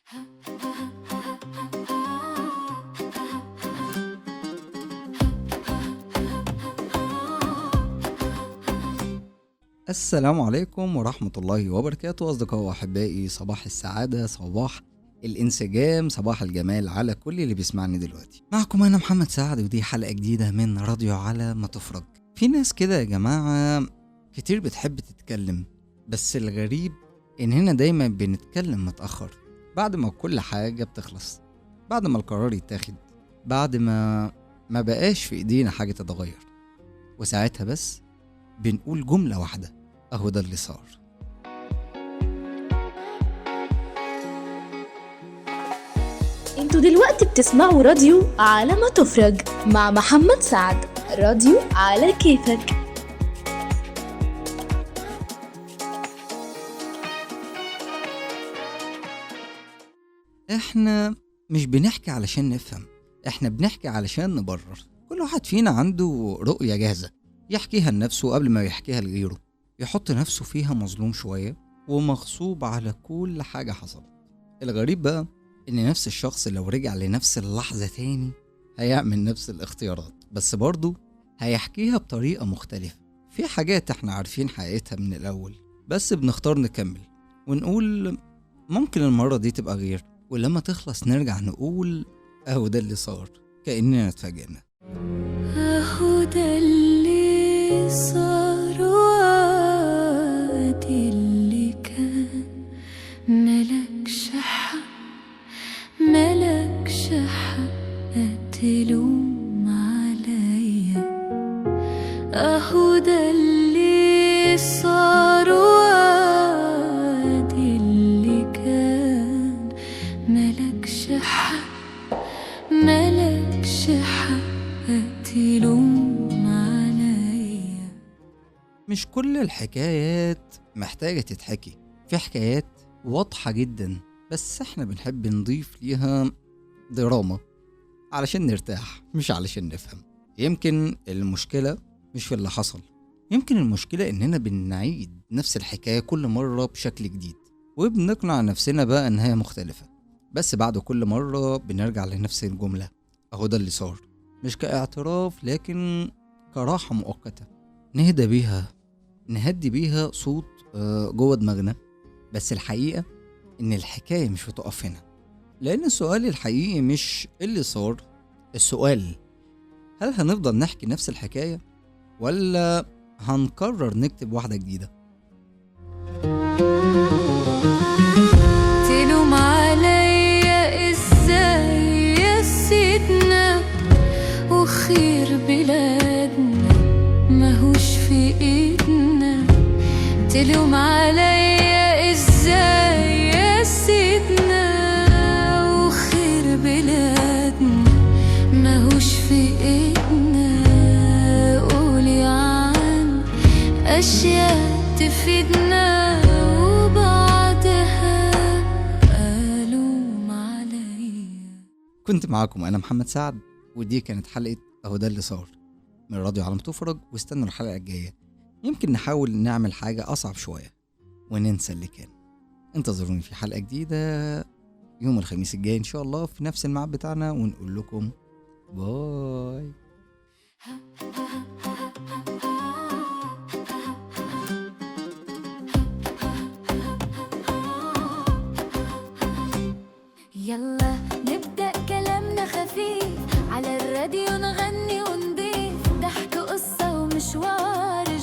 السلام عليكم ورحمة الله وبركاته أصدقائي وأحبائي، صباح السعادة، صباح الانسجام، صباح الجمال على كل اللي بيسمعني دلوقتي. معكم أنا محمد سعد، ودي حلقة جديدة من راديو على ما تفرج. في ناس كده يا جماعة كتير بتحب تتكلم، بس الغريب إن هنا دايما بنتكلم متأخر، بعد ما كل حاجة بتخلص، بعد ما القرار يتاخد، بعد ما بقاش في إيدينا حاجة تتغير، وساعتها بس بنقول جملة واحدة: أهو ده اللي صار. انتوا دلوقتي بتسمعوا راديو على ما تفرج مع محمد سعد، راديو على كيفك. احنا مش بنحكي علشان نفهم، احنا بنحكي علشان نبرر. كل واحد فينا عنده رؤية جاهزة يحكيها لنفسه قبل ما يحكيها لغيره، يحط نفسه فيها مظلوم شوية ومغصوب على كل حاجة حصلت. الغريب بقى إن نفس الشخص لو رجع لنفس اللحظة تاني هيعمل نفس الاختيارات، بس برضه هيحكيها بطريقة مختلفة. في حاجات احنا عارفين حقيقتها من الأول، بس بنختار نكمل ونقول ممكن المرة دي تبقى غير، ولما تخلص نرجع نقول أهو ده اللي صار، كأننا اتفاجئنا. أهو ده اللي صار وادي اللي كان، ملكش حق، ملكش حق تلوم عليا. أهو ده اللي صار وادي اللي كان، ملكش حق، ملكش حق تلوم عليا. مش كل الحكايات محتاجة تتحكي، في حكايات واضحة جدا بس احنا بنحب نضيف ليها دراما علشان نرتاح، مش علشان نفهم. يمكن المشكلة مش في اللي حصل، يمكن المشكلة اننا بنعيد نفس الحكاية كل مرة بشكل جديد، وبنقنع نفسنا بقى انها مختلفة، بس بعد كل مرة بنرجع لنفس الجملة: اهو ده اللي صار. مش كاعتراف لكن كراحة مؤقتة نهدى بيها، نهدي بيها صوت جوه دماغنا. بس الحقيقة إن الحكاية مش بتقف هنا، لأن السؤال الحقيقي مش اللي صار، السؤال هل هنفضل نحكي نفس الحكاية ولا هنقرر نكتب واحدة جديدة؟ تلوم عليا إزاي يا سيدنا، وخير بلادنا ماهوش في إيدنا. تلوم عليا إزاي يا سيدنا، وخير بلادنا ماهوش في إيدنا. قولي عن أشياء تفيدنا، وبعدها ألوم عليا. كنت معاكم أنا محمد سعد، ودي كانت حلقة أهو ده اللي صار من راديو على ما تفرج. واستنوا الحلقة الجاية، يمكن نحاول نعمل حاجة أصعب شوية وننسى اللي كان. انتظروني في حلقة جديدة يوم الخميس الجاي إن شاء الله في نفس الميعاد بتاعنا، ونقول لكم باي. يلا نبدأ كلامنا خفيف على الراديو، نغني ونضيف ضحك قصة ومشوار.